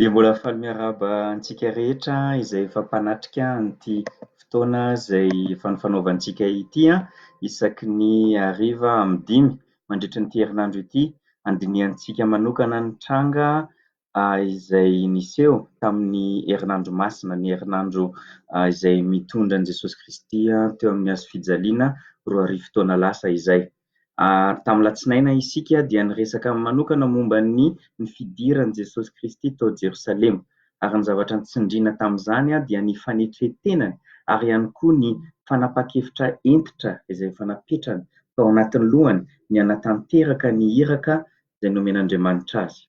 Dia mbola faly miarahaba antsika rehetra izay efa mpanatrika an'ity fotoana izay efa nifanaovantsika ity isaky ny hariva amin'ny 5 mandritra an'ity herinandro ity handinihantsika manokana ny tranga izay niseho tamin'ny herinandro masina, ny herinandro izay mitondra an'i Jesosy Kristy teo amin'ny hazo fijaliana 2000 taona lasa izay. Ary tamin'ny alatsinaina isika dia niresaka manokana momba ny ny fidiran'i Jesosy Kristy tao Jerosalema. Ary ny zavatra nitsindriana tamin'izany dia ny fanetren-tenany ary ihany koa ny fanapahan-kevitra hentitra izay efa napetrany tao anatin'ny lohany ny hanatanteraka ny iraka izay nomen'Andriamanitra azy.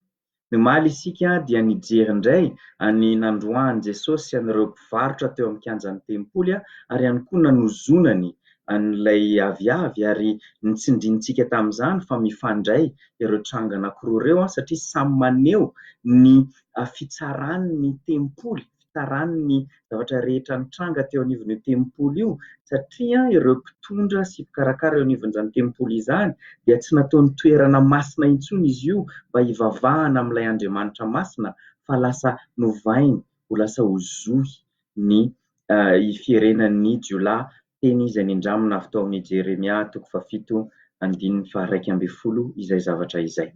Omaly isika dia nijery indray ny nandroahan'i Jesosy an'ireo mpivarotra teo amin'ny kianjan'ny tempoly ary ihany koa nanozonany an'ilay aviavy ary nitsindrintsika tamin'izany fa mifandray ireo tranga anankiroa ireo satria samy maneho ny fitsaran'ny tempoly, fitsaran'ny zavatra rehetra nitranga teo anivon'io tempoly io satria ireo mpitondra sy mpikarakara eo anivon'izany tempoly izany dia tsy nataony toerana masina intsony izy io mba hivavahana amin'ilay Andriamanitra masina fa lasa novainy ho lasa ho zohy ny hiferenan'ny jiolahy teny izay nindramina avy tao amin'i Jeremia toko fahafito andininy faha-11 izay zavatra izay.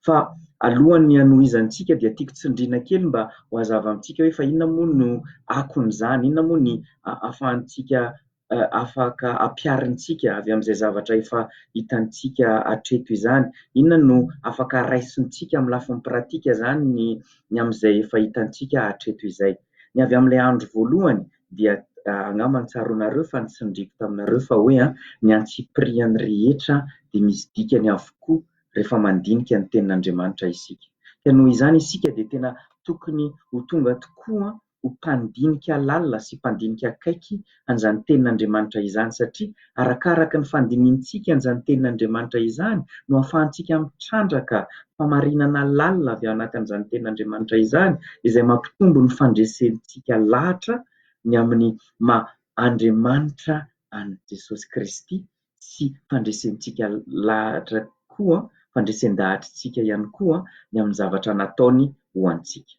Fa alohan'ny hanohizantsika dia tiako tsindriana kely mba ho hazava amintsika hoe fa inona moa no akon'izany, inona moa ny ahafahantsika afaka ampiharintsika avy amin'izay zavatra efa hitantsika hatreto izany, inona no afaka raisintsika amin'ny lafiny pratika izany ny ny amin'izay efa hitantsika hatreto izay. Ny avy amin'ilay andro voalohany dia angamba tsaroanareo fa nitsindriako taminareo fa hoe ny antsipiriany rehetra dia misy dikany avokoa rehefa mandinika ny tenin'Andriamanitra isika. Ka noho izany isika dia tena tokony ho tonga tokoa ho mpandinika lalina sy mpandinika akaiky an'izany tenin'Andriamanitra izany satria arakaraka ny fandinihintsika an'izany tenin'Andriamanitra izany no ahafahantsika mitrandraka famarinana lalina avy ao anatin'izany tenin'Andriamanitra izany izay mampitombo ny fandresentsika lahatra ny amin'ny maha Andriamanitra an'i Jesosy Kristy sy fandresentsika lahatra koa, fandresen-dahatritsika ihany koa ny amin'ny zavatra nataony ho antsika.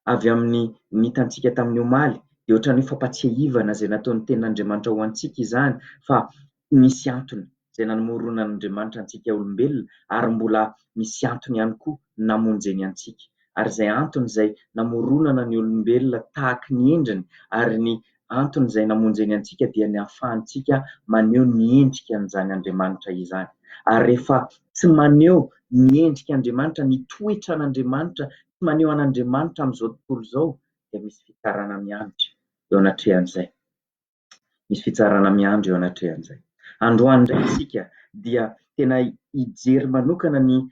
Avy amin'ny ny hitantsika tamin'ny omaly dia ohatran'ny hoe fampatsiahivana izay nataon'ny tenin'Andriamanitra ho antsika izany fa misy antony izay namoronan'Andriamanitra antsika olombelona ary mbola misy antony ihany koa namonjeny antsika. Ary izay antony izay namoronana ny olombelona tahaky ny endriny ary ny antony izay namonjeny antsika dia ny ahafahantsika maneho ny endrika an'izany Andriamanitra izany. Ary rehefa tsy maneho ny endrik'Andriamanitra, ny toetran'Andriamanitra, tsy maneho an'Andriamanitra amin'izao tontolo izao dia misy fitsarana miandry eo anatrehan'izay. Misy fitsarana miandry eo anatrehan'izay. Androany indray isika dia tena hijery manokana ny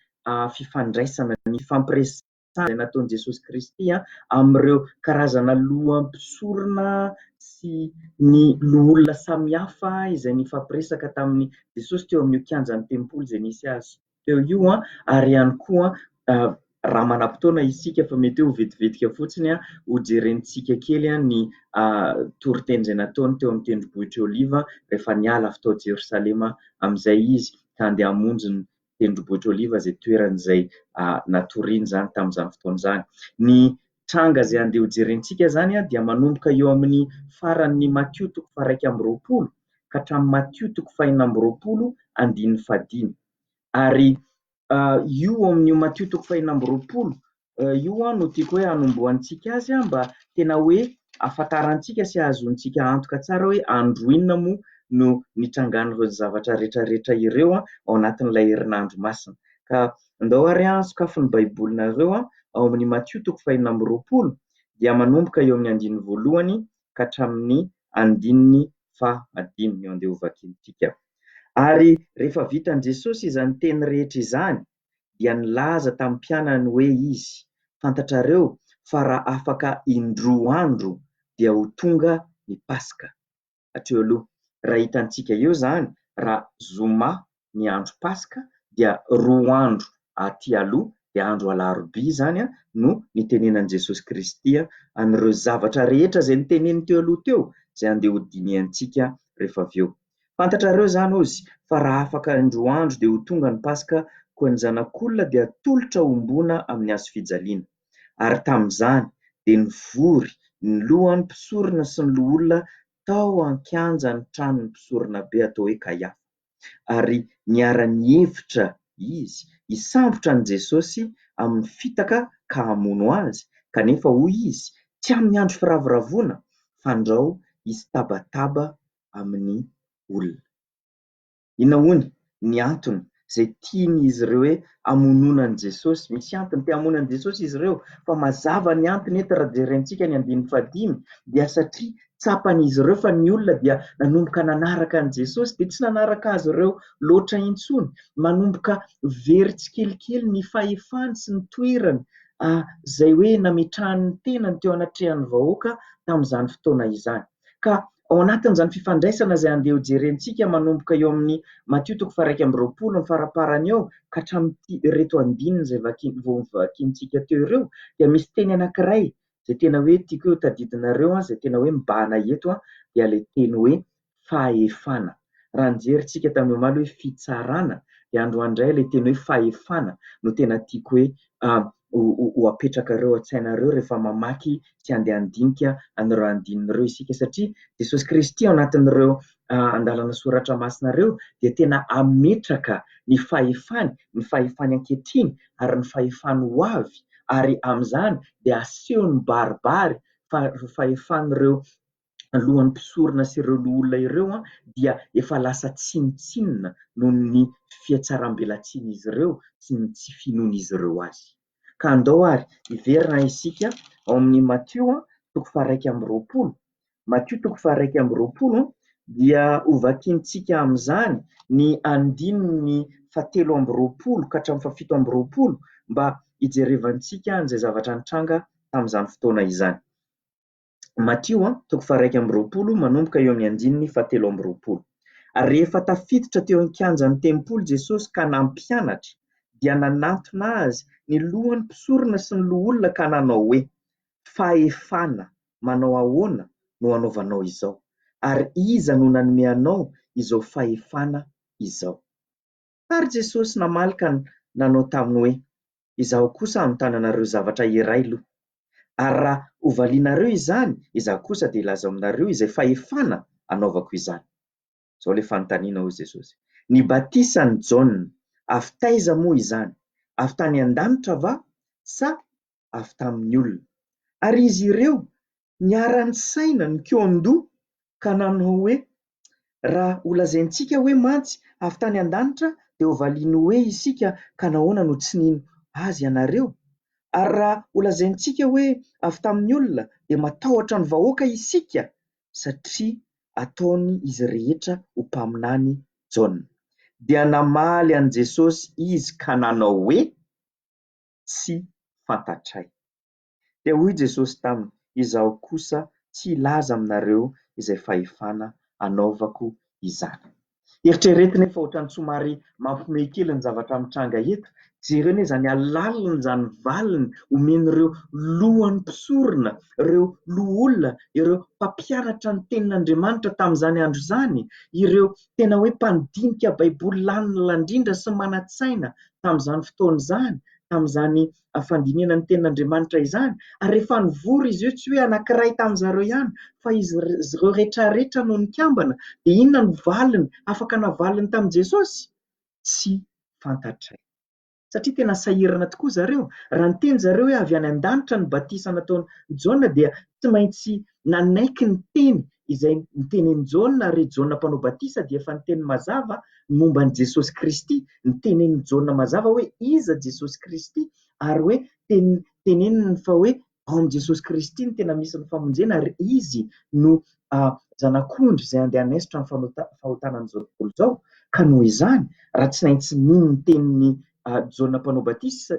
fifandraisana, ny fifampiresahana izay nataon'i Jesosy Kristy amin'ireo karazana loham-pisorona sy ny loholona samihafa izay nifampiresaka tamin'i Jesosy teo amin'io kianjan'ny tempoly izay nisy azy teo io ary ihany koa raha manam-potoana isika fa mety hoe ho vetivetika fotsiny ho jerentsika kely ny toriteny izay nataony teo amin'ny tendrombohitr'i Oliva rehefa niala avy tao Jerosalema amin'izay izy ka handeha hamonjy ny tendrombohitr'i Oliva izay toerana izay natoriany izany tamin'izany fotoana izany. Ny tranga izay handeha ho jerentsika izany dia manomboka eo amin'ny faran'ny Matio toko faha-21 ka hatramin'ny Matio toko faha-26 andininy fahadimy. Ary io amin'io Matio toko faha-26 io no tiako hoe hanombohantsika azy mba tena hoe hahafantarantsika sy hahazoantsika antoka tsara hoe andro inona moa no nitrangan'ireo zavatra rehetrarehetra ireo ao anatin'ilay herinandro masina. Ka andao ary sokafy ny Baibolinareo ao amin'ny Matio toko faha-26 dia manomboka eo amin'ny andininy voalohany ka hatramin'ny andininy fahadimy no andeha hovakintsika. Ary rehefa vitan'i Jesosy izany teny rehetra izany, dia nilaza tamin'ny mpianany hoe Izy, Fantatrareo fa raha afaka indroa andro dia ho tonga ny Paska. Hatreo aloha, raha hitantsika eo izany, raha zoma ny andro Paska dia roa andro aty aloha, dia andro alarobia izany no nitenenan'i Jesosy Kristy an'ireo zavatra rehetra izay noteneniny teo aloha teo, izay andeha hodinihantsika rehefa avy eo. Fantatrareo izany, hozy, fa raha afaka indroa andro dia ho tonga ny Paska, koa ny Zanak'olona dia hatolotra homboana amin'ny hazofijaliana. Ary tamin'izany dia nivory ny lohan'ny mpisorona sy ny loholona tao an-kianjan'ny tranon'ny mpisoronabe atao hoe Kaiafa. Ary niara-nihevitra izy hisambotra an'i Jesosy amin'ny fitaka ka hamono azy, kanefa hoy izy, Tsy amin'ny andro firavoravoana, fandrao hisy tabataba amin'ny olona. Inona hono ny antony izay tian'izy ireo hoe hamonoana an'i Jesosy? Misy antony te hamono an'i Jesosy izy ireo, fa mazava ny antony eto raha jerentsika ny andininy fahadimy dia satria tsapan'izy ireo fa ny olona dia nanomboka nanaraka an'i Jesosy dia tsy nanaraka azy ireo loatra intsony. Manomboka very tsikelikely ny fahefany sy ny toerany izay hoe nametrahany ny tenany teo anatrehan'ny vahoaka tamin'izany fotoana izany. Ka ao anatin'izany fifandraisana izay andeha hojerentsika manomboka eo amin'ny Matio toko faha-21 ny faraparany eo ka hatramin'ity ireto andininy izay vao novakintsika teo ireo dia misy teny anankiray izay tena hoe tiako hoe ho tadidinareo, izay tena hoe mibahana eto dia ilay teny hoe fahefana. Raha nijery tsika tamin'ny omaly hoe fitsarana dia androany indray ilay teny hoe fahefana no tena tiako hoe ho apetrakareo an-tsainareo rehefa mamaky sy handeha handinika an'ireo andininy ireo isika satria Jesosy Kristy ao anatin'ireo andalana soratra masina ireo dia tena hametraka ny fahefany, ny fahefany ankehitriny ary ny fahefany ho avy ary amin'izany dia asehony mibaribary fa ireo fahefan'ireo lohan'ny mpisorona sy ireo loholona ireo dia efa lasa tsinontsinona noho ny fihatsarambelatsihin'izy ireo sy ny tsy finoan'izy ireo azy. Ka andao ary hiverina isika ao amin'ny Matio toko faha-21. Matio toko faha-21 dia hovakintsika amin'izany ny andininy fahatelo amby roapolo ka hatramin'ny fahafito amby roapolo mba hijerevantsika an'izay zavatra nitranga tamin'izany fotoana izany. Matio toko faha-21 manomboka eo amin'ny andininy fahatelo amby roapolo. Ary rehefa tafiditra teo an-kianjan'ny tempoly Jesosy ka nampianatra, dia nanantona azy ny lohan'ny mpisorona sy ny loholona ka nanao hoe, Fahefana manao ahoana no anaovanao izao? Ary iza no nanome anao izao fahefana izao? Ary Jesosy namaly ka nanao taminy hoe, Izaho kosa hanontany anareo zavatra iray loha. Ary raha hovalianareo izany, izaho kosa dia hilaza aminareo izay fahefana anaovako izany. Izao ilay fanontaniana, hoy Jesosy, Ny batisan'i Jaona, avy taiza moa izany? Avy tany an-danitra va, sa avy tamin'ny olona? Ary izy ireo niara-nisaina nikaon-doha ka nanao hoe, Raha holazaintsika hoe mantsy avy tany an-danitra dia hovaliany hoe isika ka nahoana no tsy nino azy ianareo? Ary raha holazaintsika hoe avy tamin'ny olona dia matahotra ny vahoaka isika satria ataony izy rehetra ho mpaminany Jaona. Dia namaly an'i Jesosy izy ka nanao hoe, Tsy fantatray. Dia hoy Jesosy taminy, Izaho kosa tsy hilaza aminareo izay fahefana anaovako izany. Eritrereto nefa ohatran'ny somary mampihomehy kely ny zavatra mitranga eto. Jereo anie izany halaliny izany valiny omen'ireo lohan'ny mpisorona, ireo loholona, ireo mpampianatra ny tenin'Andriamanitra tamin'izany andro izany, ireo tena hoe mpandinika Baiboly lalina indrindra sy manan-tsaina tamin'izany fotoana izany, tamin'izany fandinihana ny tenin'Andriamanitra izany, ary rehefa nivory izy io, tsy hoe anankiray tamin'izareo ihany, fa izy ireo rehetrarehetra no nikambana, dia inona no valiny afaka navaliny tamin'i Jesosy? Tsy fantatray. Satria tena sahirana tokoa zareo. Raha niteny zareo hoe avy any an-danitra ny batisa nataon'i Jaona dia tsy maintsy nanaiky ny teny izay notenenin'i Jaona, ary Jaona mpanao batisa dia efa niteny mazava ny momba an'i Jesosy Kristy, notenenin'i Jaona mazava hoe iza Jesosy Kristy, ary hoe teneniny fa hoe ao amin'i Jesosy Kristy no tena misy ny famonjena ary Izy no Zanak'ondry izay handeha hanaisotra ny fahotana an'izao tontolo izao. Ka noho izany, raha tsy naintsy nino ny tenin'i Jaona Mpanao Batisa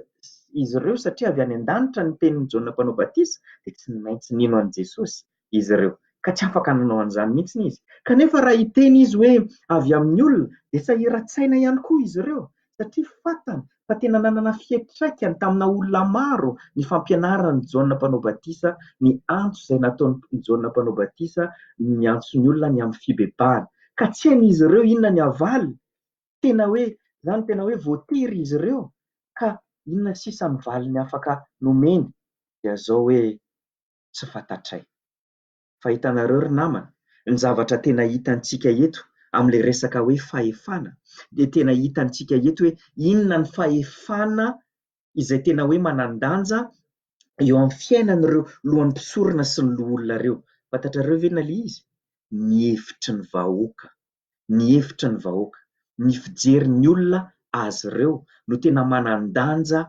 izy ireo satria avy any an-danitra ny tenin'i Jaona Mpanao Batisa, dia tsy naintsy nino an'i Jesosy izy ireo, ka tsy afaka nanao an'izany mihitsy izy. Kanefa raha hiteny izy hoe avy amin'ny olona, dia sahiran-tsaina ihany koa izy ireo, satria fantany fa tena nanana fiantraikany tamina olona maro ny fampianaran'i Jaona Mpanao Batisa, ny antso izay nataon'i Jaona Mpanao Batisa niantso ny olona ny amin'ny fibebahana. Ka tsy hain'izy ireo inona ny havaly. Tena hoe, izany tena hoe voatery izy ireo, ka inona sisa ny valiny afaka nomeny? Dia zao hoe tsy fantatray. Fa hitanareo ry namana, ny zavatra tena hitantsika eto amin'ilay resaka hoe fahefana dia tena hitantsika eto hoe inona ny fahefana izay tena hoe manan-danja eo amin'ny fiainan'ireo lohan'ny mpisorona sy ny loholona ireo. Fantatrareo ve inona ilay izy? Ny hevitry ny vahoaka. Ny hevitry ny vahoaka. Ny fijerin'ny olona azy ireo no tena manan-danja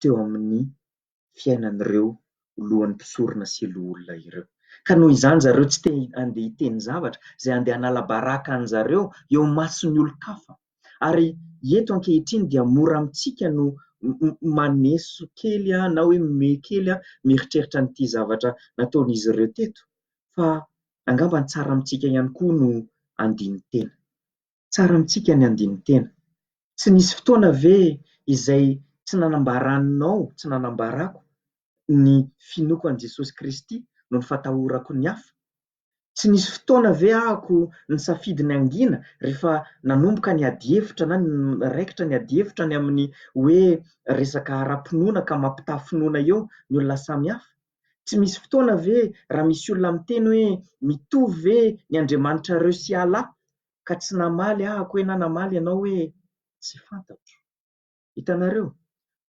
teo amin'ny fiainan'ireo lohan'ny mpisorona sy loholona ireo. Ka noho izany zareo tsy te handeha hiteny zavatra izay handeha hanala baraka an'zareo eo imason'ny olon-kafa. Ary eto ankehitriny dia mora amintsika no maneso kely na hoe mihomehy kely mieritreritra an'ity zavatra nataon'izy ireo teto. Fa angamba ny tsara amintsika ihany koa no handini-tena. Tsara amintsika ny handini-tena. Tsy nisy fotoana ve izay tsy nanambaranao, tsy nanambarako ny finoako an'i Jesosy Kristy noho ny fatahorako ny hafa? Tsy nisy fotoana ve ahako nisafidy ny hangina rehefa nanomboka ny adihevitra na raikitra ny adihevitra ny amin'ny hoe resaka ara-pinoana ka mampitaha finoana eo ny olona samihafa? Tsy misy fotoana ve raha misy olona miteny hoe mitovy ve ny Andriamanitrareo sy Allah ka tsy namaly ahako hoe na namaly ianao hoe tsy fantatro? Hitanareo?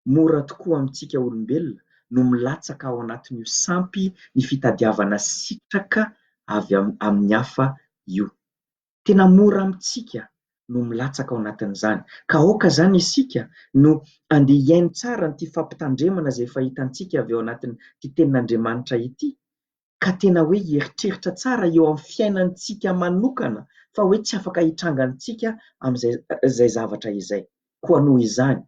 Mora tokoa amintsika olombelona no milatsaka ao anatin'io sampy ny fitadiavana sitraka avy amin'ny hafa io. Tena mora amintsika no milatsaka ao anatin'izany. Ka aoka izany isika no andeha hihaino tsara an'ity fampitandremana izay efa hitantsika avy ao anatin'ity tenin'Andriamanitra ity, ka tena hoe hieritreritra tsara eo amin'ny fiainantsika manokana fa hoe tsy afaka hitrangantsika amin'izay izay zavatra izay. Koa noho izany,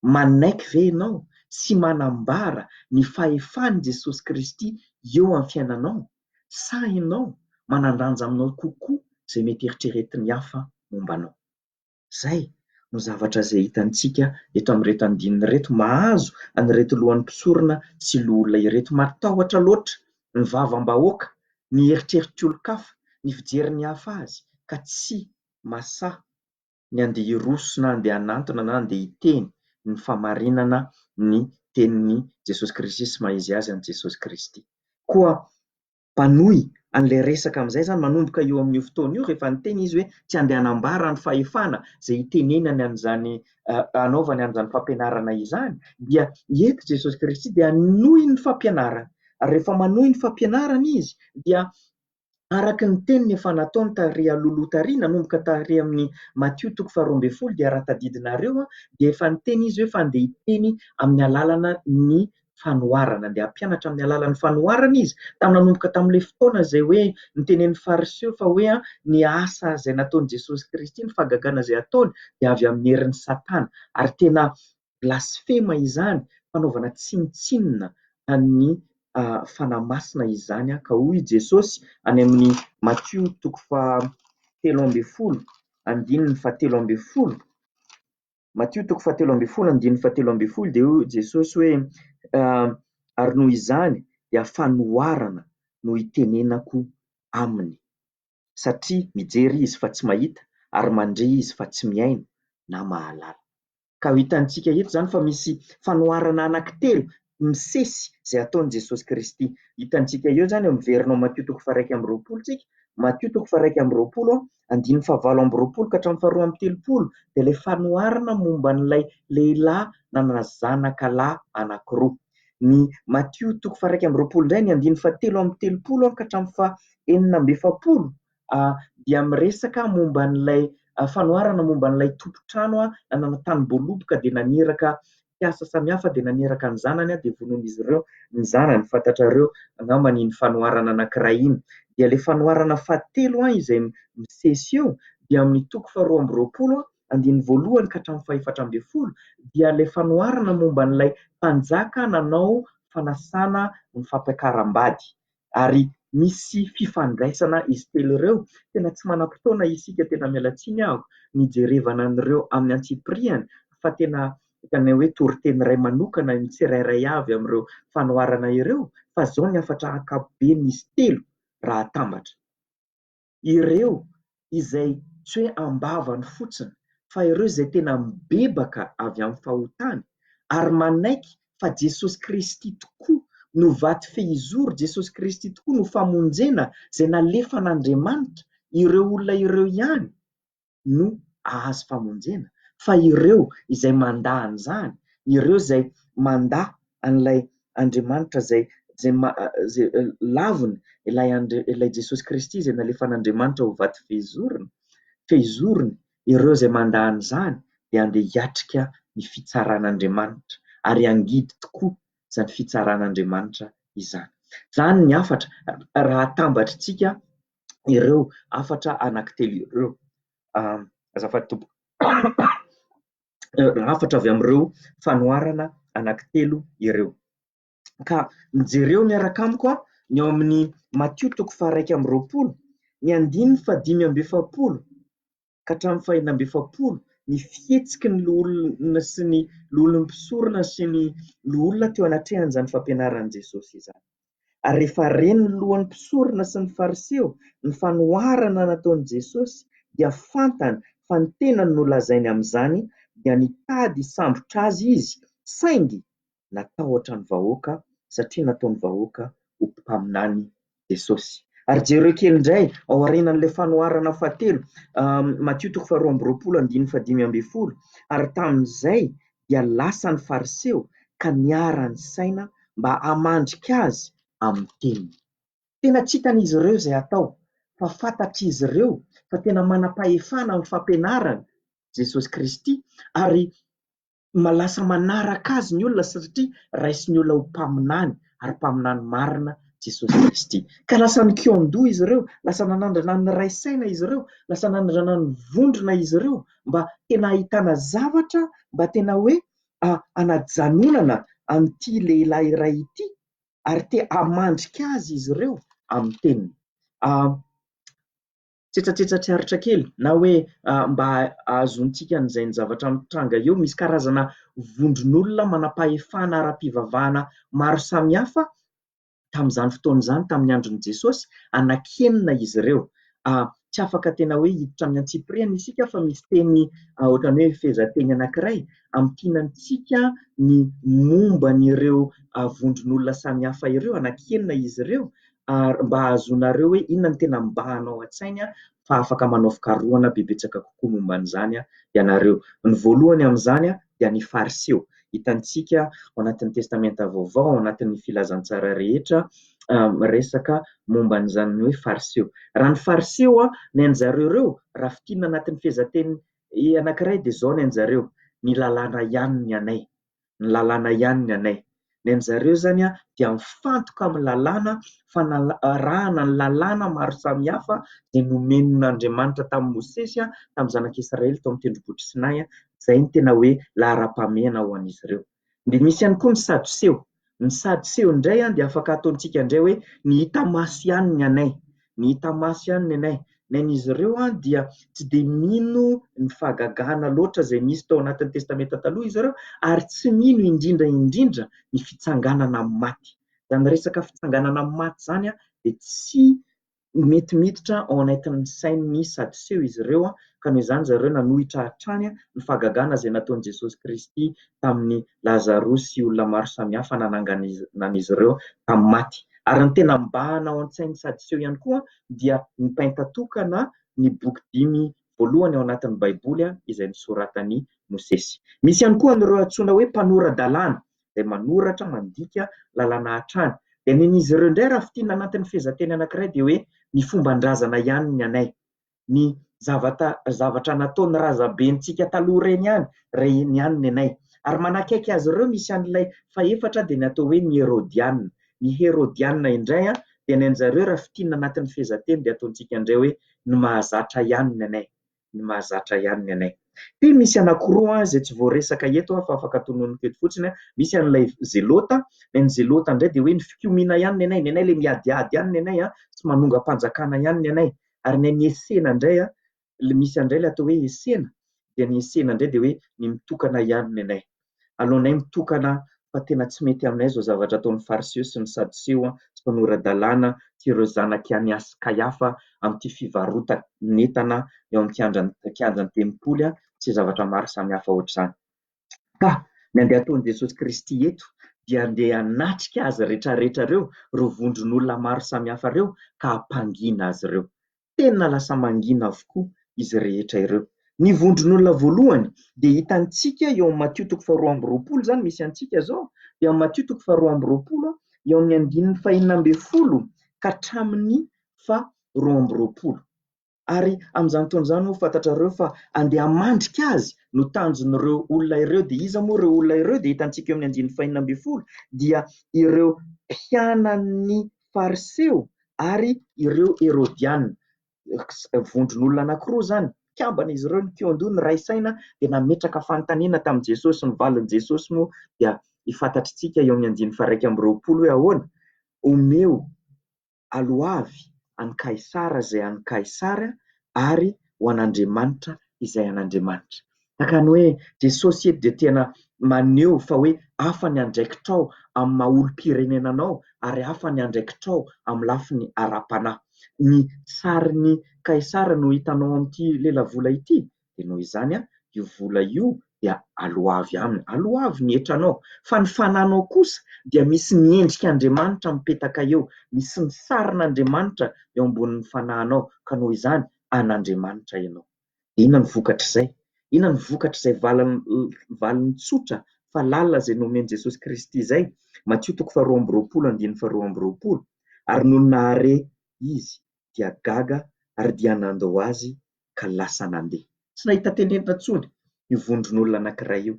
manaiky ve ianao sy manambara ny fahefan'i Jesosy Kristy eo amin'ny fiainanao sa ianao manan-danja aminao kokoa izay mety eritreretin'ny hafa momba anao? Izay no zavatra izay hitantsika eto amin'ireto andininy ireto mahazo an'ireto lohan'ny mpisorona sy loholona ireto. Matahotra loatra ny vavam-bahoaka, ny eritreritr'olon-kafa, ny fijerin'ny hafa azy ka tsy masahy ny andeha hiroso na andeha hanantona na andeha hiteny ny famarinana ny tenin'i Jesosy Kristy sy maha izy azy an'i Jesosy Kristy. Koa mpanohy an'ilay resaka amin'izay izany manomboka eo amin'io fotoana io rehefa niteny izy hoe tsy handeha hanambara ny fahefana izay hitenenany an'izany hanaovany an'izany fampianarana izany dia eto Jesosy Kristy dia hanohy ny fampianarany ary rehefa manohy ny fampianarany izy dia araka ny teniny efa nataony tary alohaloha tary nanomboka tary amin'ny Matio toko faharoa ambin'ny folo dia raha tadidinareo dia efa niteny izy hoe fa handeha hiteny amin'ny alalana ny fanoharana. Dia hampianatra amin'ny alalan'ny fanoharana izy. Tamin'ny nanomboka tamin'ilay fotoana izay hoe nitenenin'ny Fariseo fa hoe ny asa izay nataon'i Jesosy Kristy, ny fahagagana izay ataony dia avy amin'ny herin'i Satana. Ary tena blasfema izany, fanaovana tsinontsinona an'ny Fanahy Masina izany. Ka hoy i Jesosy any amin'ny Matio toko fahatelo ambin'ny folo, andininy fahatelo ambin'ny folo, Matio toko fahatelo ambin'ny folo andininy fahatelo ambin'ny folo dia hoy Jesosy hoe ary noho izany dia fanoharana no itenenako aminy satria mijery izy fa tsy mahita ary mandre izy fa tsy mihaino na mahalala. Ka ho hitantsika eto izany fa misy fanoharana anankitelo misesy izay ataon'i Jesosy Kristy. Hitantsika eo izany eo miverina ao Matio toko faha-21 tsika, Matio toko faha-21 andininy fahavalo amby roapolo ka hatramin'ny faharoa amby telopolo dia ilay fanoharana momba an'ilay lehilahy nanana zanaka lahy anankiroa. Ny Matio toko faha-21 indray ny andininy fahatelo amby telopolo ka hatramin'ny faha-46 dia miresaka momba an'ilay fanoharana momba an'ilay tompon-trano nanana tanim-boaloboka dia naniraka mpiasa samihafa dia naniraka ny zanany dia vonoin'izy ireo ny zanany. Fantatrareo angamba iny fanoharana anankiray iny. Dia ilay fanoharana fahatelo izay misesy eo dia amin'ny toko faharoa amby roapolo andininy voalohany ka hatramin'ny fahefatra ambin'ny folo dia ilay fanoharana momba an'ilay mpanjaka nanao fanasana ny fampiakaram-bady. Ary misy fifandraisana izy telo ireo. Tena tsy manam-potoana isika, tena miala tsiny aho, ny hijerevana an'ireo amin'ny antsipiriany fa tena hitanay hoe toriteny iray manokana ny tsirairay avy amin'ireo fanoharana ireo fa izao ny hafatra ankapoben'izy telo raha atambatra. Ireo izay tsy hoe am-bavany fotsiny fa ireo izay tena mibebaka avy amin'ny fahotany ary manaiky fa Jesosy Kristy tokoa no vato fehizoro, Jesosy Kristy tokoa no famonjena izay nalefan'Andriamanitra, ireo olona ireo ihany no hahazo famonjena, fa ireo izay mandà an'izany, ireo izay mandà an'ilay Andriamanitra izay izay izay laviny, ilay Andri- ilay Jesosy Kristy izay nalefan'Andriamanitra ho vato fehizorona, fehizorony, ireo izay mandà an'izany dia handeha hiatrika ny fitsaran'Andriamanitra, ary hangidy tokoa izany fitsaran'Andriamanitra izany. Izany ny hafatra raha atambatritsika ireo hafatra anankitelo ireo. Azafady tompoko. Hafatra avy amin'ireo fanoharana anankitelo ireo. Ka jereo miaraka amiko ny ao amin'ny Matio toko faha-21, ny andininy faha-45 ka hatramin'ny faha-46, ny fihetsiky ny loholona sy ny loholon'ny mpisorona sy ny loholona teo anatrehan'izany fampianaran'i Jesosy izany. Ary rehefa ren'ny lohan'ny mpisorona sy ny Fariseo ny fanoharana nataon'i Jesosy, dia fantany fa ny tenany no lazainy amin'izany, dia nitady hisambotra azy izy, saingy natahotra ny vahoaka, satria nataon'ny vahoaka ho mpaminany Jesosy. Ary jereo kely indray ao aorianan'ilay fanoharana fahatelo, Matio toko faharoa amby roapolo andininy fahadimy ambin'ny folo, ary tamin'izay dia lasa ny Fariseo ka niara-nisaina mba hamandrika azy amin'ny teniny. Tena tsy hitan'izy ireo izay hatao, fa fantatr'izy ireo fa tena manam-pahefana amin'ny fampianarana Jesosy Kristy, ary lasa manaraka azy ny olona satria raisin'ny olona ho mpaminany, ary mpaminany marina Jesosy Kristy. Ka lasa nikaon-doha izy ireo, lasa nanandrana niray saina izy ireo, lasa nanandrana nivondrona izy ireo mba tena hahitana zavatra mba tena hoe hanajanonana an'ity lehilahy iray ity, ary te hamandrika azy izy ireo amin'ny teniny. Tsetsatsetsa tsy aritra kely na hoe mba hahazoantsika an'izay ny zavatra mitranga eo, misy karazana vondron'olona manam-pahefana ara-pivavahana maro samihafa tamin'izany fotoana izany, tamin'ny andron'i Jesosy, anankienina izy ireo. Tsy afaka tena hoe hiditra amin'ny antsipiriany isika fa misy teny ohatran'ny hoe fehezanteny anankiray amintinantsika ny momba an'ireo vondron'olona samihafa ireo, anankienina izy ireo, ary mba hahazoanareo hoe inona no tena mibahana ao an-tsainy fa afaka manao fikarohana bebetsaka kokoa momba an'izany ianareo. Ny voalohany amin'izany dia ny Fariseo. Hitantsika ao anatin'ny Testamenta Vaovao, ao anatin'ny Filazantsara rehetra miresaka momba an'izany hoe Fariseo. Raha ny Fariseo, ny an-jareo ireo, raha fintinina anatin'ny fehezanteny anankiray dia izao ny an-jareo, ny lalàna ihany ny anay. Ny lalàna ihany ny anay. Ny an-dry zareo izany dia mifantoka amin'ny lalàna, fanarahana ny lalàna maro samihafa izay nomen'Andriamanitra tamin'i Mosesy, tamin'ny zanak'Israely tao amin'ny tendrombohitr'i Sinay. Izay no tena hoe laharam-pahamehana ho an'izy ireo. Dia misy ihany koa ny Sadoseo. Ny Sadoseo indray dia afaka ataontsika indray hoe ny hita maso ihany ny anay. Ny hita maso ihany ny anay. Ny an'izy ireo dia tsy dia mino ny fahagagana loatra izay nisy tao anatin'ny Testamenta Taloha izy ireo ary tsy mino indrindra indrindra ny fitsanganana amin'ny maty. Izany resaka fitsanganana amin'ny maty izany dia tsy mety miditra ao anatin'ny sain'ny Sadoseo izy ireo ka noho izany zareo nanohitra hatrany ny fahagagana izay nataon'i Jesosy Kristy tamin'i Lazarosy sy olona maro samihafa nanangan'izy ireo tamin'ny maty. Ary ny tena mibahana ao an-tsain'ny Sadoseo ihany koa dia ny Pentatioka na ny boky dimy voalohany ao anatin'ny Baiboly izay nosoratan'i Mosesy. Misy ihany koa an'ireo antsoina hoe mpanora-dalàna izay manoratra, mandika lalàna hatrany. Dia ny an'izy ireo indray raha fintinina anatin'ny fehezanteny anankiray dia hoe ny fomban-drazana ihany ny anay. Ny zavata zavatra nataon'ny razabentsika taloha ireny ihany, ireny ihany ny anay. Ary manakaiky azy ireo misy an'ilay fahefatra dia ny atao hoe ny Herodiana. Ny Herodiana indray dia ny an-jareo raha fintinina anatin'ny fehezanteny dia ataontsika indray hoe ny mahazatra ihany ny anay. Ny mahazatra ihany ny anay. Dia misy anankiroa izay tsy voaresaka eto fa afaka tononiko eto fotsiny. Misy an'ilay Zelota, ny an'ny Zelota indray dia hoe ny fikomiana ihany ny anay, ny anay ilay miadiady ihany ny anay sy manongam-panjakana ihany ny anay. Ary ny an'ny Esena indray, misy indray ilay atao hoe Esena, dia ny Esena indray dia hoe ny mitokana ihany ny anay. Aleonay mitokana fa tena tsy mety aminay izao zavatra ataon'ny Fariseo sy ny Sadoseo sy mpanora-dalàna sy ireo zanak'i Aniasy sy Kaiafa amin'ity fivarotan'entana eo amin'ny kianjan'ny tempoly sy zavatra maro samihafa ohatr'izany. Ka ny andeha ataon'i Jesosy Kristy eto dia handeha hanatrika azy rehetrarehetra ireo, ireo vondron'olona maro samihafa ireo ka hampangina azy ireo. Tena lasa mangina avokoa izy rehetra ireo. Ny vondron'olona voalohany dia hitantsika eo amin'ny Matio toko faharoa amby roapolo izany misy antsika izao, eo amin'ny Matio toko faharoa amby roapolo, eo amin'ny andininy fahenina ambin'ny folo ka hatramin'ny faharoa amby roapolo. Ary amin'izany fotoana izany moa fantatrareo fa andeha hamandrika azy no tanjon'ireo olona ireo. Dia iza moa ireo olona ireo? Dia hitantsika eo amin'ny andininy fahenina ambin'ny folo dia ireo mpianan'ny Fariseo ary ireo Herodiana. Vondron'olona anankiroa izany, mpikambana izy ireo, nikoan-doha, niray saina dia nametraka fanontaniana tamin'i Jesosy. Ny valin'i Jesosy moa dia fantatritsika eo amin'ny andininy faha-iraika amby roapolo hoe ahoana? Omeo aloavy an'i Kaisara izay an'i Kaisara ary ho an'Andriamanitra izay an'Andriamanitra. Tahaka ny hoe Jesosy eto dia tena maneho fa hoe hafa ny andraikitrao amin'ny maha olom-pirenena anao ary hafa ny andraikitrao amin'ny lafiny ara-panahy. Ny sarin'i Kaisara no hitanao amin'ity lelavola ity, dia noho izany io vola io dia aloavy aminy, aloavy ny hetranao, fa ny fananao kosa dia misy ny endrik'Andriamanitra mipetaka eo, misy ny sarin'Andriamanitra eo ambonin'ny fanahinao, ka noho izany an'Andriamanitra ianao. Dia inona no vokatr'izay? Inona no vokatr'izay valiny tsotra fa lalina izay nomen'i Jesosy Kristy izay? Matio toko faharoa amby roapolo andininy faharoa amby roapolo, Ary nony nahare izy dia gaga ary dia nandao azy ka lasa nandeha. Tsy nahita tenenina intsony io vondron'olona anankiray io.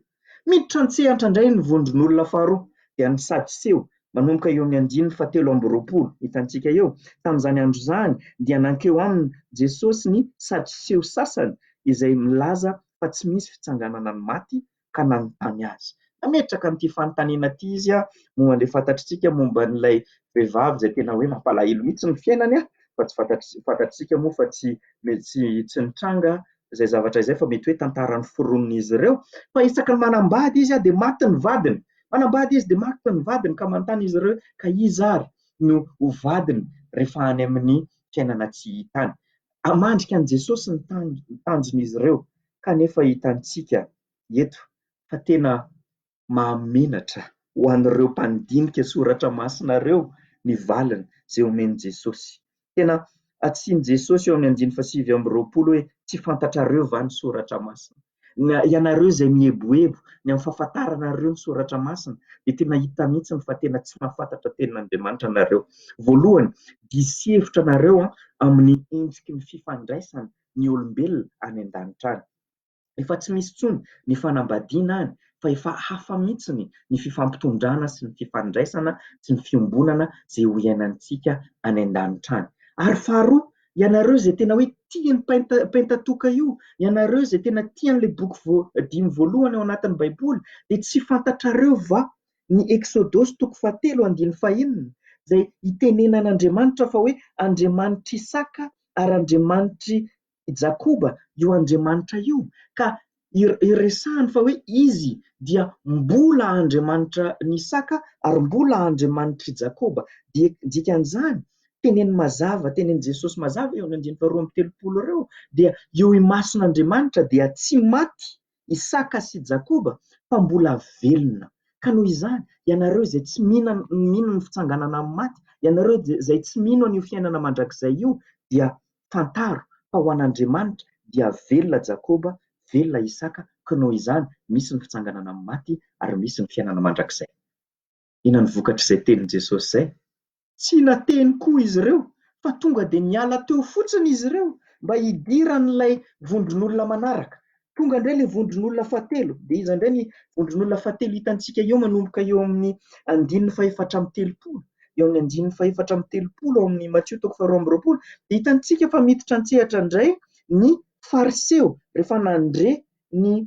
Miditra an-tsehatra indray ny vondron'olona faharoa, dia ny Sadoseo, manomboka eo amin'ny andininy fahatelo amby roapolo, hitantsika eo. Tamin'izany andro izany dia nankeo aminy Jesosy ny Sadoseo sasany izay milaza fa tsy misy fitsanganana ny maty ka nanontany azy. Nametraka an'ity fanontaniana ity izy momba ilay fantatritsika momba an'ilay vehivavy izay tena hoe mampalahelo mihitsy ny fiainany fa tsy fantatr- fantatritsika moa fa tsy tsy tsy nitranga izay zavatra izay fa mety hoe tantara noforonin'izy ireo fa isaky ny manambady izy dia maty ny vadiny. Manambady izy dia maty ny vadiny ka manontany izy ireo ka iza ary no ho vadiny rehefa any amin'ny fiainana tsy hita any. Hamandrika an'i Jesosy ny tanjon'izy ireo kanefa hitantsika eto fa tena mahamenatra ho an'ireo mpandinika soratra masina ireo ny valiny izay omen'i Jesosy. Tena atsian'i Jesosy eo amin'ny andininy fahasivy amby roapolo hoe tsy fantatrareo va ny soratra masina? Na ianareo izay mieboebo ny amin'ny fahafantaranareo ny soratra masina dia tena hita mihitsy fa tena tsy mahafantatra tenin'Andriamanitra nareo. Voalohany, diso hevitra nareo amin'ny endriky ny fifandraisana ny olombelona any an-danitra any. Efa tsy misy intsony ny fanambadiana any fa efa hafa mihitsy ny fifampitondrana sy ny fifandraisana sy ny fiombonana izay ho iainantsika any an-danitra any. Ary faharoa, ianareo izay tena hoe tia ny Pentatoka io, ianareo izay tena tia an'ilay boky dimy voalohany ao anatin'ny Baiboly, dia tsy fantatrareo va ny Eksodosy toko fahatelo andininy fahenina, izay itenenan'Andriamanitra fa hoe Andriamanitr'Isaka ary Andriamanitr'i Jakoba io Andriamanitra io, ka iresahany fa hoe Izy dia mbola Andriamanitra an'Isaka ary mbola Andriamanitr'i Jakoba. Dia dikan'izany, teneny mazava, tenenin'i Jesosy mazava eo amin'ny andininy faharoa amby telopolo ireo, dia eo imason'Andriamanitra dia tsy maty Isaka sy Jakoba fa mbola velona. Ka noho izany, ianareo izay tsy mino mino ny fitsanganana amin'ny maty, ianareo izay tsy mino an'io fiainana mandrakizay io, dia fantaro fa ho an'Andriamanitra dia velona Jakoba, velona Isaka, ka noho izany misy ny fitsanganana amin'ny maty ary misy ny fiainana mandrakizay. Inona no vokatr'izay tenin'i Jesosy izay? Tsy nateny koa izy ireo fa tonga dia niala teo fotsiny izy ireo mba hidiran'ilay vondron'olona manaraka. Tonga indray ilay vondron'olona fahatelo. Dia iza indray ny vondron'olona fahatelo hitantsika eo manomboka eo amin'ny andininy fahefatra amby telopolo? Eo amin'ny andininy fahefatra amby telopolo ao amin'ny Matio toko faharoa amby roapolo dia hitantsika fa miditra an-tsehatra indray ny Fariseo rehefa nandre ny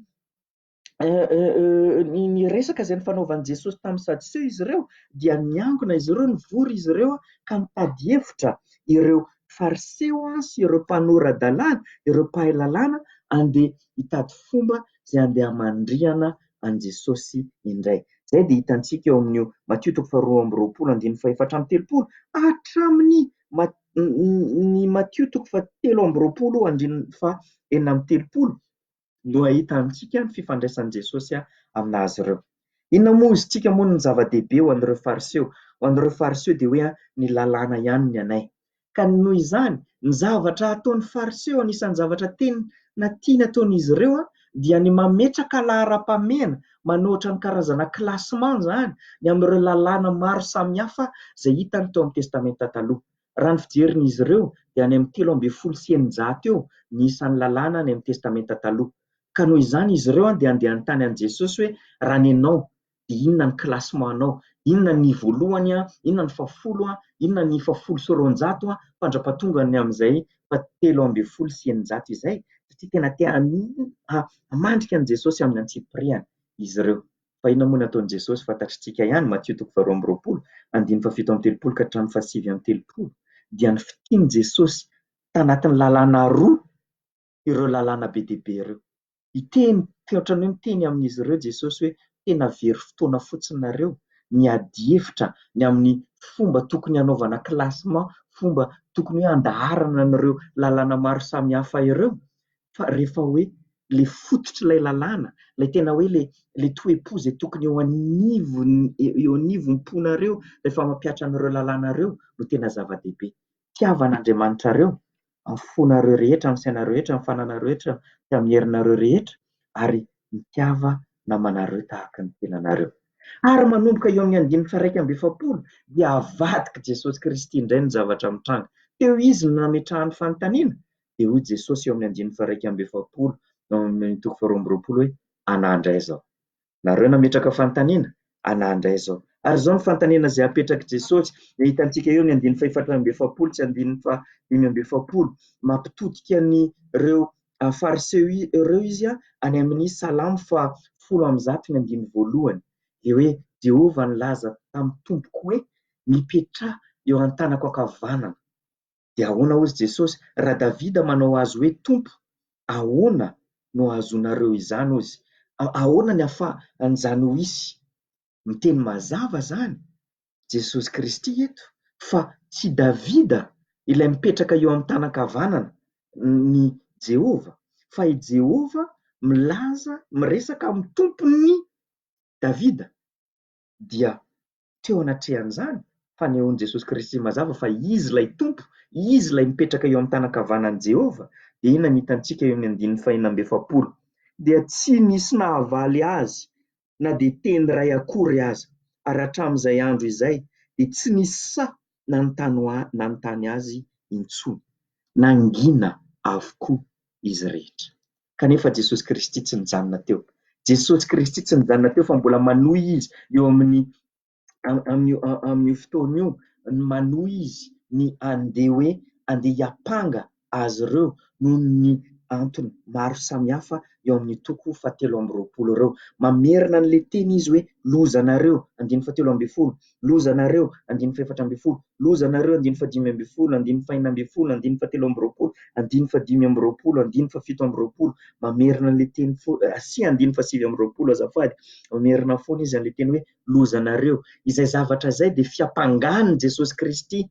ny resaka izay nifanaovan'i Jesosy tamin'ny Sadoseo izy ireo dia niangona izy ireo, nivory izy ireo ka nitady hevitra ireo Fariseo sy ireo mpanora-dalàna, ireo mpahay lalàna andeha hitady fomba izay andeha hamandrihana an'i Jesosy indray. Izay dia hitantsika eo amin'io Matio toko faharoa amby roapolo andininy fahefatra amby telopolo hatramin'ny ny Matio toko fahatelo amby roapolo andininy fahenina amby telopolo. no ahitantsika ny fifandraisan'i Jesosy amin'azy ireo. Inona moa hozy tsika moa ny zava-dehibe ho an'ireo Fariseo? Ho an'ireo Fariseo dia hoe ny lalàna ihany ny anay. Ka noho izany, ny zavatra ataon'ny Fariseo, anisan'ny zavatra tena tiany ataon'izy ireo dia ny mametraka laharam-pahamehana, manohitra ny karazana classement izany, ny amin'ireo lalàna maro samihafa izay hitany tao amin'ny Testamenta Taloha. Raha ny fijerin'izy ireo dia any amin'ny 613 eo ny isan'ny lalàna any amin'ny Testamenta Taloha. Ka noho izany izy ireo dia handeha hanontany an'i Jesosy hoe, raha ny anao dia inona ny classement-nao? Inona ny voalohany, inona ny fahafolo, inona ny fahafolo sy roanjato, fandrapatonga ny amin'izay faha-613 izay? Satria tena te hamandrika an'i Jesosy amin'ny antsipiriany izy ireo. Fa inona moa no nataon'i Jesosy? Fantatr'tsika ihany, Matio toko faharoa amby roapolo, andininy faha-37 ka hatramin'ny faha-39, dia ny fitian'i Jesosy tanatin'ny lalàna roa ireo lalàna be dia be ireo. Hiteny, ohatran'ny hoe miteny amin'izy ireo Jesosy hoe tena very fotoana fotsiny nareo miady hevitra ny amin'ny fomba tokony hanaovana classement, fomba tokony hoe handaharana an'ireo lalàna maro samihafa ireo, fa rehefa hoe ilay fototr'ilay lalàna, ilay tena hoe ilay ilay toe-po izay tokony eo anivon'ny eo anivon'ny-ponareo rehefa mampihatra an'ireo lalàna ireo no tena zava-dehibe. Tiava an'Andriamanitrareo amin'ny fonareo rehetra, amin'ny sainareo rehetra, amin'ny fananareo rehetra sy amin'ny herinareo rehetra ary mitiava namanareo tahaka ny tenanareo. Ary manomboka eo amin'ny andininy faha-41 dia avadik'i Jesosy Kristy indray ny zavatra mitranga. Teo Izy no nametrahany fanontaniana, dia hoy Jesosy eo amin'ny andininy faha-41 ao amin'ny toko faha-22 hoe, Anà indray izao. Nareo nametraka fanontaniana? Anà indray izao. Ary izao ny fanontaniana izay apetrak'i Jesosy, dia hitantsika eo ny andininy faha-44 sy andininy faha-45. Mampitodika an'ireo Fariseo ireo izy any amin'ny Salamo faha-110 ny andininy voalohany. Dia hoe, Jehovah nilaza tamin'ny Tompoko hoe, Mipetraha eo an-tanako ankavanana. Dia ahoana hozy Jesosy, raha Davida manao azy hoe Tompo, ahoana no ahazoanareo izany hozy? Ahoana ny ahafahan'izany ho hisy? Miteny mazava izany Jesosy Kristy eto fa tsy Davida ilay mipetraka eo amin'ny tanan-kavanana ny Jehovah, fa i Jehovah milaza, miresaka amin'ny Tompon'i Davida. Dia Teo anatrehan'izany, fanehoan'i Jesosy Kristy mazava fa Izy ilay Tompo, Izy ilay mipetraka eo amin'ny tanan-kavanan'i Jehovah, dia inona no hitantsika eo amin'ny andininy fahenina amby efapolo? Dia tsy nisy nahavaly Azy na dia teny iray akory aza, ary hatramin'izay andro izay dia tsy nisy sahy nanontany Azy intsony. Nangina avokoa izy rehetra. Kanefa Jesosy Kristy tsy nijanona teo. Jesosy Kristy tsy nijanona teo fa mbola manohy Izy eo amin'ny amin'io amin'io fotoana io, manohy Izy ny handeha hoe handeha hiampanga azy ireo noho ny antony maro samihafa eo amin'ny toko fahatelo amby roapolo ireo. Mamerina an'ilay teny Izy hoe lozanareo, andininy fahatelo ambin'ny folo, lozanareo, andininy fahefatra ambin'ny folo, lozanareo, andininy fahadimy ambin'ny folo, andininy fahenina ambin'ny folo, andininy fahatelo amby roapolo, andininy fahadimy amby roapolo, andininy fahafito amby roapolo, mamerina an'ilay teny foana, sy andininy fahasivy amby roapolo azafady, mamerina foana izy an'ilay teny hoe lozanareo. Izay zavatra izay dia fiampangan'i Jesosy Kristy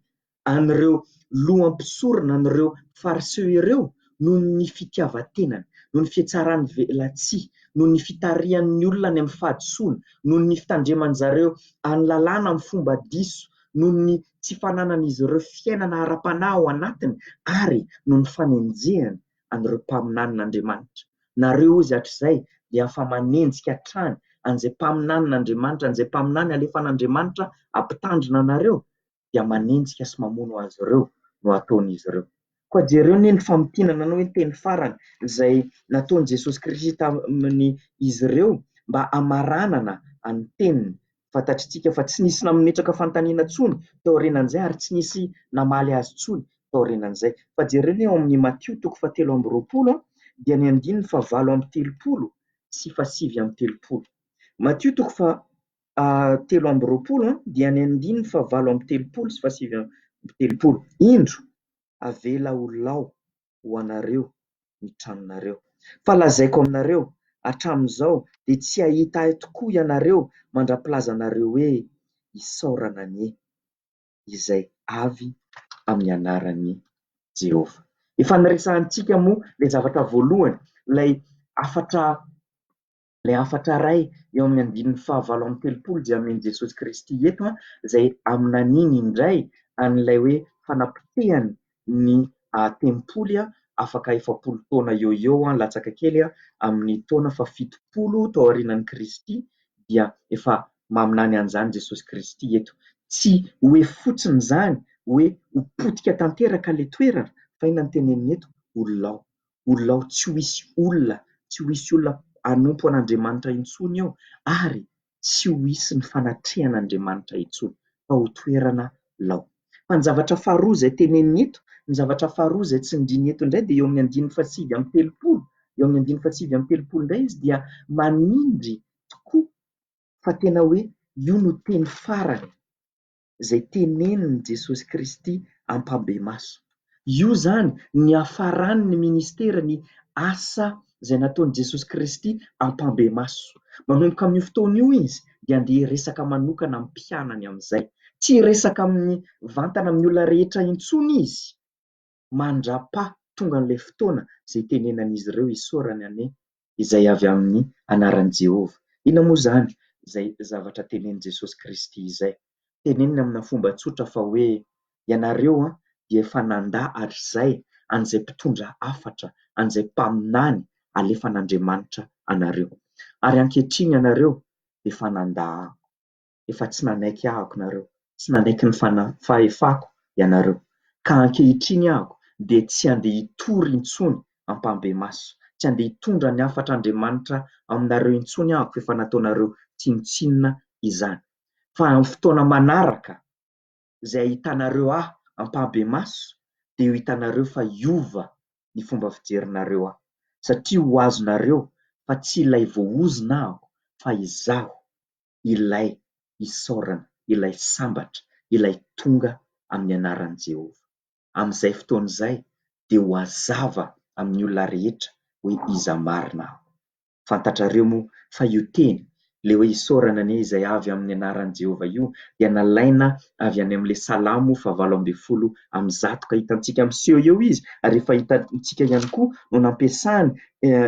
an'ireo loham-pisorona, an'ireo Fariseo ireo, noho ny fitiavan-tenany, noho ny fihatsarany velatsihy, noho ny fitarihany ny olona any amin'ny fahadisoana, noho ny fitandreman-dry zareo ny lalàna amin'ny fomba diso, noho ny tsy fananan'izy ireo fiainana ara-panahy ao anatiny, ary noho ny fanenjehany an'ireo mpaminanin'Andriamanitra. Nareo hozy hatrizay dia efa manenjika hatrany an'izay mpaminanin'Andriamanitra, an'izay mpaminany alefan'Andriamanitra hampitandrina anareo, dia manenjika sy mamono azy ireo no ataon'izy ireo. Koa jereo anie ny famintinana na hoe ny teny farany izay nataon'i Jesosy Kristy tamin'izy ireo mba hamaranana ny teniny. Fantatritsika fa tsy nisy nametraka fanontaniana intsony taorianan'izay ary tsy nisy namaly azy intsony taorianan'izay. Fa jereo anie ao amin'ny Matio toko fahatelo amby roapolo dia ny andininy fahavalo amby telopolo sy fahasivy amby telopolo. Matio toko faha 23 dia ny andininy fahavalo amby telopolo sy fahasivy amby telopolo. Indro, avela ho lao ho anareo ny tranonareo. Fa lazaiko aminareo, hatramin'izao dia tsy hahita Ahy tokoa ianareo mandra-pilazanareo hoe, Isaorana anie izay avy amin'ny anaran'i Jehovah. Efa niresahantsika moa ilay zavatra voalohany, ilay hafatra. Ilay hafatra iray eo amin'ny andininy fahavalo amby telopolo dia amen'i Jesosy Kristy eto, izay aminaniany indray an'ilay hoe fanapotehany ny tempoly afaka 40 taona eo ho eo, latsaka kely amin'ny taona fahafitopolo tao aorianan'i Kristy dia efa maminany an'izany Jesosy Kristy eto. Tsy hoe fotsiny izany hoe ho potika tanteraka ilay toerana fa inona no teneniny eto? Ho lao. Ho lao, tsy ho hisy olona, tsy ho hisy olona hanompo an'Andriamanitra intsony eo ary tsy ho hisy ny fanatrehan'Andriamanitra intsony fa ho toerana lao. Fa ny zavatra faharoa izay teneniny eto, ny zavatra faharoa izay tsindriany eto indray dia eo amin'ny andininy fahasivy amby telopolo, eo amin'ny andininy fahasivy amby telopolo indray izy dia manindry tokoa fa tena hoe io no teny farany izay tenenin'i Jesosy Kristy ampahibemaso. Io izany niafaran'ny ministera, ny asa izay nataon'i Jesosy Kristy ampahibemaso. Manomboka amin'io fotoana io izy dia andeha hiresaka manokana amin'ny mpianany amin'izay. Tsy hiresaka amin'ny vantana amin'ny olona rehetra intsony izy mandrapaha tongan'ilay fotoana izay itenenan'izy ireo isaorana anie izay avy amin'ny anaran'i Jehovah. Inona moa izany izay zavatra tenenin'i Jesosy Kristy izay? Teneniny amina fomba tsotra fa hoe, Ianareo dia efa nandà hatrizay an'izay mpitondra hafatra, an'izay mpaminany alefan'Andriamanitra anareo. Ary ankehitriny ianareo dia efa nandà ahy. Efa tsy nanaiky ahako nareo, tsy nanaiky ny fahefako ianareo. Ka ankehitriny ahako dia tsy handeha hitory intsony ampahibemaso, tsy handeha hitondra ny hafatr'Andriamanitra aminareo intsony ahako fa efa nataonareo tsinontsinona izany. Fa amin'ny fotoana manaraka izay ahitanareo ahy ampahibemaso dia ho hitanareo fa hiova ny fomba fijerinareo ahy, satria ho azonareo fa tsy ilay voaozona ahako fa izaho ilay isaorana, ilay sambatra, ilay tonga amin'ny anaran'i Jehovah. Amin'izay fotoana izay dia ho hazava amin'ny olona rehetra hoe iza marina aho. Fantatrareo moa fa io teny, ilay hoe isaorana anie izay avy amin'ny anaran'i Jehovah io, dia nalaina avy any amin'ilay Salamo fahavalo ambin'ny folo amby zato, ka hitantsika miseho eo izy, ary efa hitantsika ihany koa no nampiasany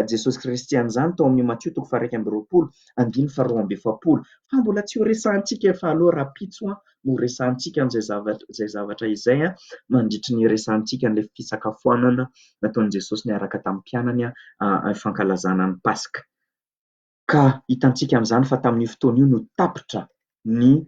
Jesosy Kristy an'izany tao amin'ny Matio toko faha-21 andininy faha-42. Fa mbola tsy ho resahantsika fa aleo rahampitso no ho resahantsika an'izay zavatra izay zavatra izay mandritry ny resahantsika an'ilay fisakafoanana nataon'i Jesosy niaraka tamin'ny mpianany fankalazana ny Paska. Ka hitantsika amin'izany fa tamin'io fotoana io no tapitra ny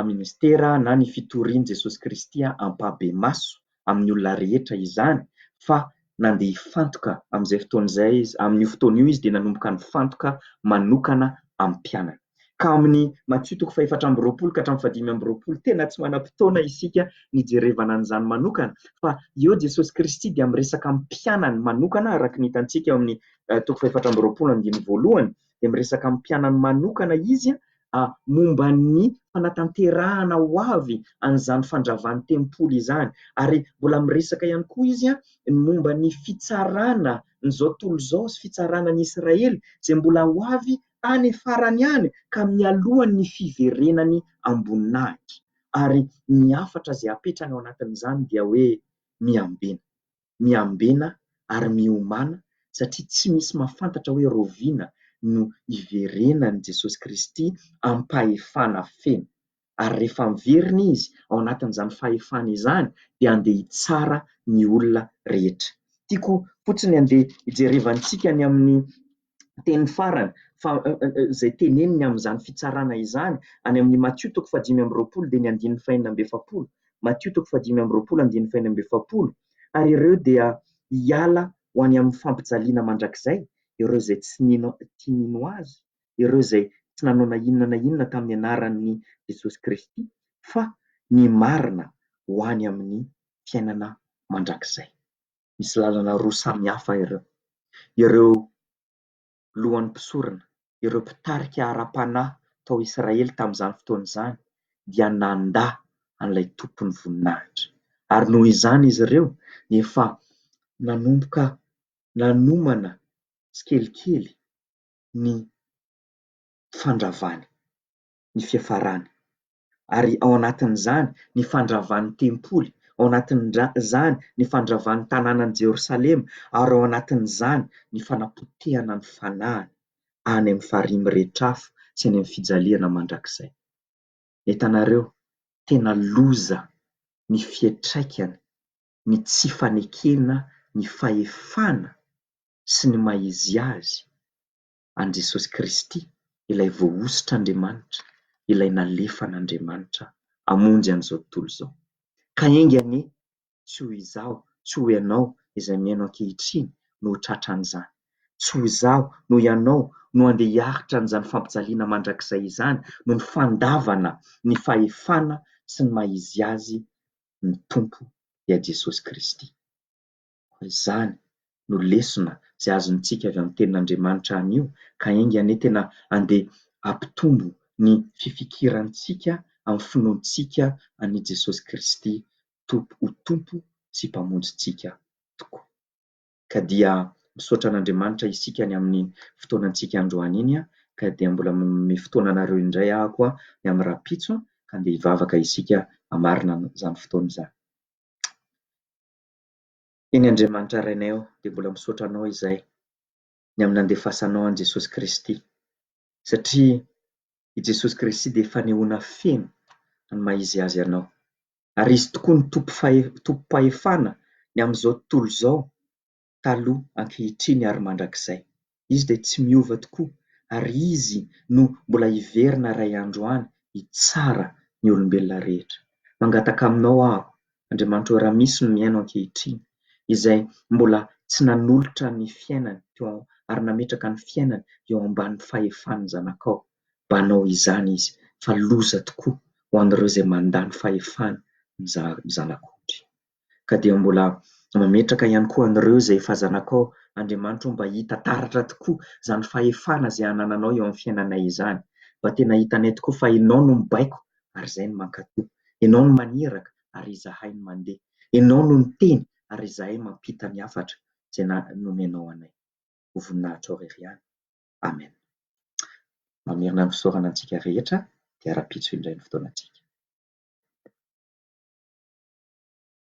ministera na ny fitorian'i Jesosy Kristy ampahibemaso amin'ny olona rehetra izany fa nandeha hifantoka amin'izay fotoana izay izy, amin'io fotoana io izy dia nanomboka nifantoka manokana amin'ny mpianany. Ka amin'ny Matio toko fahefatra amby roapolo ka hatramin'ny fahadimy amby roapolo, tena tsy manam-potoana isika nijerevana an'izany manokana fa eo Jesosy Kristy dia miresaka amin'ny mpianany manokana araka ny hitantsika eo amin'ny toko fahefatra amby roapolo andininy voalohany dia miresaka amin'ny mpianany manokana izy momba ny fanatanterahana ho avy an'izany fandravan'ny tempoly izany. Ary mbola miresaka ihany koa izy ny momba ny fitsarana an'izao tontolo izao sy fitsarana ny Israely izay mbola ho avy any farany any ka mialohan'ny fiverenany am-boninahitra. Ary ny hafatra izay apetrany ao anatin'izany dia hoe miambena. Miambena ary miomàna satria tsy misy mahafantatra hoe rahoviana no hiverenan'i Jesosy Kristy amim-pahefana feno. Ary rehefa miverina Izy ao anatin'izany fahefana izany dia handeha hitsara ny olona rehetra. Tiako fotsiny handeha hijerevantsika ny amin'ny teny farany fa izay teneniny amin'izany fitsarana izany any amin'ny Matio toko fahadimy amby roapolo dia ny andininy fahenina amby efapolo. Matio toko fahadimy amby roapolo andininy fahenina amby efapolo. Ary ireo dia hiala ho any amin'ny fampijaliana mandrakizay, ireo izay tsy nino, tsy nino azy, ireo izay tsy nanao na inona na inona tamin'ny anaran'i Jesosy Kristy, fa ny marina ho any amin'ny fiainana mandrakizay. Misy lalana roa samy hafa ireo. Ireo lohan'ny mpisorona, ireo mpitarika ara-panahy tao Israely tamin'izany fotoana izany dia nandà an'ilay Tompon'ny voninahitra. Ary noho izany izy ireo dia efa nanomboka nanomana tsikelikely ny fandravany, ny fiafarany. Ary ao anatin'izany ny fandravan'ny tempoly, ao anatin'izany ny fandravan'ny tanànan'i Jerosalema, ary ao anatin'izany ny fanapotehana ny fanahiny. any amin'ny farihy mirehitra afo sy any amin'ny fijaliana mandrakizay. Hitanareo, tena loza ny fiantraikany ny tsy fanekena ny fahefana sy ny maha izy azy an'i Jesosy Kristy, ilay voahosotr'Andriamanitra, ilay nalefan'Andriamanitra hamonjy an'izao tontolo izao. Ka enga anie tsy ho izaho, tsy ho ianao izay mihaino ankehitriny no ho tratran'izany. Tsy ho izaho no ianao no handeha hiaritra an'izany fampijaliana mandrakizay izany noho ny fandavana ny fahefana sy ny maha izy azy ny Tompo dia Jesosy Kristy. Koa izany no lesona izay azontsika avy amin'ny tenin'Andriamanitra anio ka enga anie tena andeha hampitombo ny fifikirantsika amin'ny finoantsika an'i Jesosy Kristy Tompo ho Tompo sy Mpamonjintsika tokoa. Ka dia misaotra an'Andriamanitra isika ny amin'ny fotoanantsika androany iny ka dia mbola manome fotoana anareo indray aho koa ny amin'ny rahampitso ka andeha hivavaka isika hamarina izany fotoana izany. Eny Andriamanitra Rainay ô, dia mbola misaotra Anao izahay ny amin'ny nandefasanao an'i Jesosy Kristy, satria i Jesosy Kristy dia fanehoana feno ny maha Izy Azy Anao. Ary Izy tokoa no tompom-pahefana ny amin'izao tontolo izao, taloha, ankehitriny ary mandrakizay. Izy dia tsy miova tokoa ary Izy no mbola hiverina iray andro any hitsara ny olombelona rehetra. Mangataka Aminao aho, Andriamanitra ô, raha misy ny mihaino ankehitriny izay mbola tsy nanolotra ny fiainany teo ary nametraka ny fiainany eo ambany fahefan'ny Zanakao, mba hanao izany izy, fa loza tokoa ho an'ireo izay mandà ny fahefany ny Zanak'ondry. Ka dia mbola mametraka ihany koa an'ireo izay efa zanakao Andriamanitra ô mba hita taratra tokoa izany fahefana izay anananao eo amin'ny fiainanay izany. Mba tena hitanay tokoa fa Ianao no mibaiko ary izahay no mankatò. Ianao no maniraka ary izahay no mandeha. Ianao no niteny ary izahay mampita ny hafatra izay nomenao anay. Ho voninahitrao irery ihany. Amen. Mamerina ny fisaorana antsika rehetra dia rahampitso indray ny fotoanantsika.